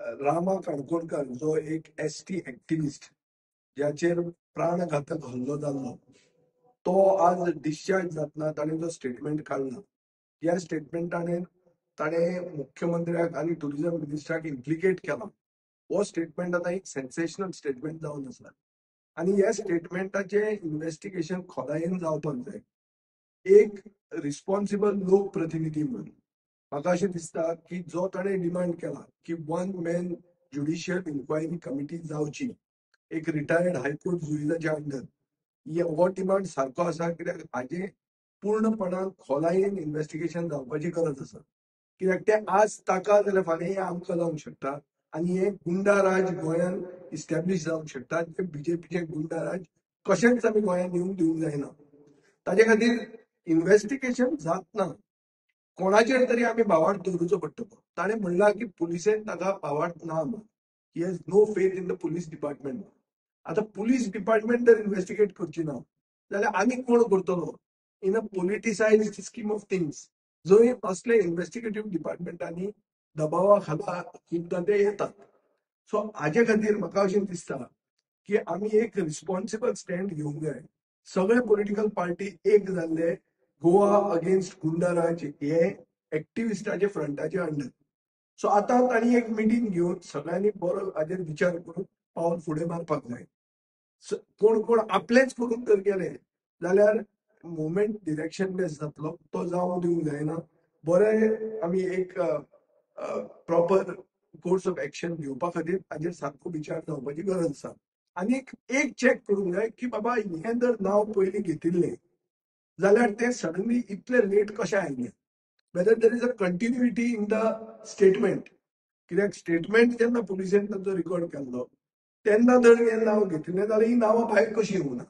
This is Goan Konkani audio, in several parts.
रामा काणकोणकर जो एक एसटी एक्टिविस्ट ज्याचेर प्राणघातक हल्लो जाल्लो तो आज डिस्चार्ज जातना ताणें जो स्टेटमेंट काडला, ह्या स्टेटमेंटाने ताणें मुख्यमंत्र्याक आनी टुरिझम मिनिस्टराक इम्प्लिकेट केला. हो स्टेटमेंट आतां एक सेन्सेशनल स्टेटमेंट जावन आसा आनी ह्या स्टेटमेंटाचें इन्व्हेस्टिगेशन खोलायेन जावपाक जाय. एक रिस्पॉन्सिबल लोकप्रतिनिधी म्हणून म्हाका अशें दिसता की जो ताणें डिमांड केला की one man judicial inquiry committee जावची एक रिटायर्ड हायकोर्ट जुईजाच्या अंडर, हो डिमांड सारको आसा. कित्याक हाजें पूर्णपणान खोलायेन इन्व्हेस्टिगेशन जावपाची गरज आसा. कित्याक तें आज ताका जाल्यार फाल्यां हें आमकां जावंक शकता आनी हें गुंडा राज गोंयांत इस्टॅब्लीश जावंक शकता. तें बीजेपीचें गुंडा राज कशेंच आमी गोंयांत येवंक दिवंक जायना. ताजे खातीर इन्व्हेस्टिगेशन जातना कोणाचेर तरी आमी भावार्थ दवरुचो पडटलो. ताणें म्हणलां की पुलिसेन ताका भावार्थ ना म्हूण. He has no faith in the police department. आतां पुलीस डिपार्टमेंट जर इन्व्हेस्टिगेट करची ना जाल्यार आनी कोण करतलो? In a politicised scheme of things जंय असले इन्व्हेस्टिगेटीव डिपार्टमेंटांनी दबावा खाला खुबदां ते येतात. सो हाजे खातीर म्हाका अशें दिसता की आमी एक रिस्पॉन्सिबल स्टँड घेवंक जाय. सगळे पॉलिटिकल पार्टी एक जाल्ले गोवा अगेन्स्ट गुंडाराज हे एक्टिविस्टाचे फ्रंटाचे अंडर. सो आतां तांणी एक मिटींग घेवन सगळ्यांनी बरो हाजेर विचार करून पावल फुडें मारपाक जाय. कोण कोण आपलेच करून जर गेले जाल्यार मुवमेंट डिरेक्शनलेस जातलो, तो जावंक दिवंक जायना. बरें आमी एक प्रॉपर कोर्स ऑफ एक्शन घेवपा खातीर हाजेर सारको विचार जावपाची गरज आसा. आनी एक चॅक करूंक जाय की बाबा हें जर नांव पयलीं घेतिल्लें जाल्यार तें सडनली इतलें लेट कशें आयलें? Whether there is a continuity in the statement. कित्याक स्टेटमेंट जेन्ना पुलिसेन तांचो रिकॉर्ड केल्लो तेन्ना जर हें नांव घेतिल्लें जाल्यार ही नांवां भायर कशीं येवंक ना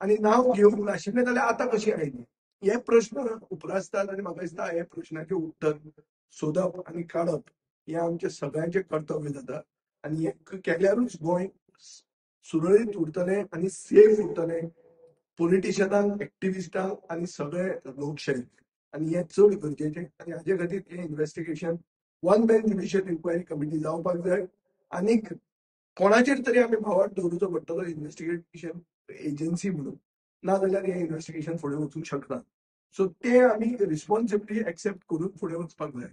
आनी नांव घेवंक नाशिल्लें जाल्यार आतां कशीं आयलीं? हे प्रश्न उप्रासतात आनी म्हाका दिसता हे प्रश्नाचें उत्तर सोदप आनी काडप हें आमचें सगळ्यांचें कर्तव्य जाता आनी हें केल्यारूच गोंय सुरळीत उरतलें आनी सेफ उरतलें पॉलिटिशनांक, एक्टिविस्टांक आनी सगळे लोकशायेक. आनी हें चड गरजेचें आनी हाजे खातीर हें investigation one man judicial inquiry committee जावपाक जाय आनीक कोणाचेर तरी आमी भावार्थ दवरुचो पडटलो इन्व्हेस्टिगेशन एजन्सी म्हणून, ना जाल्यार हें इन्व्हेस्टिगेशन फुडें वचूंक शकना. सो ते आमी रिस्पॉन्सिबिलिटी एक्सेप्ट करून फुडें वचपाक जाय.